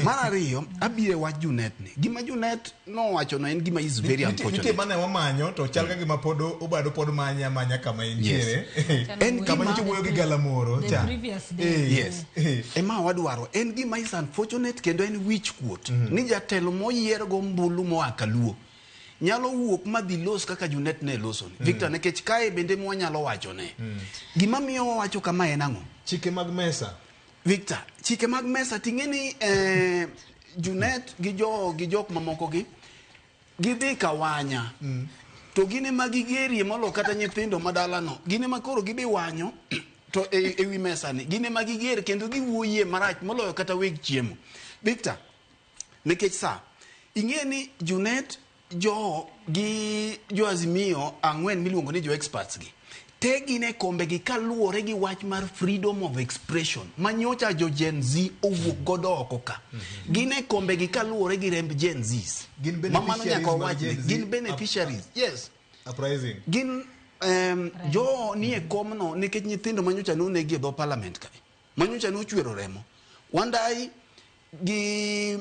Mar ariyo, abiro e wach Junet ni. Gima Junet nowacho no en gima is very Nitie nitie unfortunate. mane wamanyo to chal ka gima pod obado pod manye amanya kama entiere. En Kama gima nyocha wuoyo gi galamoro The cha. previous day. Yes. Eh. Ema wadwaro. En gima is unfortunate kendo en wich kuot. Ni jatelo moyier go ombulu moa Kaluo nyalo wuok madhi los kaka Junet ne losoni. Victor, nikech kae bende mwanyalo wachone. Gima miyo wawacho kama en ang'o? Chike mag mesa. Victor, chike mag mesa ting'e ni Junet gi jo gi jok mamoko gi gidhi kawanya to gin ema gigerie molo kata nyithindo madalano gin ema koro gidhi wanyo to e wi mesa ni gin ema giger kendo giwuoyie marach moloyo kata weg chiemo. Victor, nikech sa ing'e ni Junet jo gi jo Azimio ang'wen miluongo ni jo experts gi te gin e kombe gi kaluwore gi wach mar freedom of expression manyocha jo Gen Z owuok godo oko ka. Gin e kombe gi kaluwore gi remb Gen Zs. Gin Ma mano beneficiaries nyaka mag wawachni. Gen Z. Gin beneficiaries. Yes. Uprising. Gin jo nie komno nikech nyithindo manyocha nonegi e dho parliament kae. Manyocha nochwero remo. Wandai gi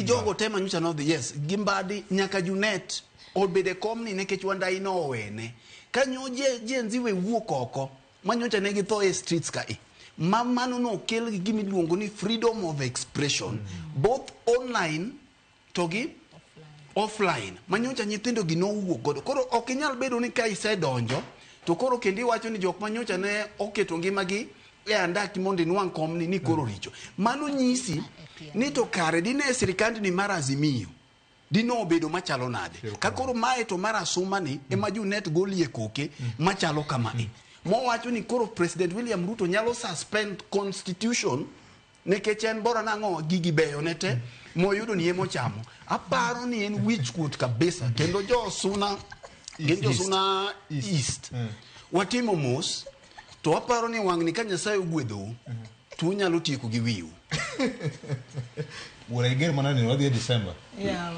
jogo te manyocha nodhi, yes, gi Mbadi nyaka Junet obedo e komni nikech Wandai nowene. Kanyo Gen Z we wuok oko manyocha ne githo e streets kae. Ma mano nokel gi gima iluongo ni freedom of expression both online to gi offline manyocha nyithindo gi nowuok godo. Koro ok inyal bedo ni ka isedonjo to koro kendo iwacho ni jok manyocha ne oketo ngimagi e andaki mondo inwang' komni ni koro richo. Mano nyisi ni to kare dine sirikandni mar Azimio dine obedo machalo nade. Ka koro mae to mar Asuma ni ema Junet golie koke machalo kamae. Mowacho ni koro President William Ruto nyalo suspend constitution nikech en bora nang'o gigi beyo ne te moyudo ni emochamo. Aparo ni en wich kuot kabisa kendo jo Suna gin jo Suna East. Watimo mos to aparo ni wang'ni ka Nyasaye ogwedhou to unyalo tieko gi wiu. Wuora iger mana ni wadhi e December. Yeah.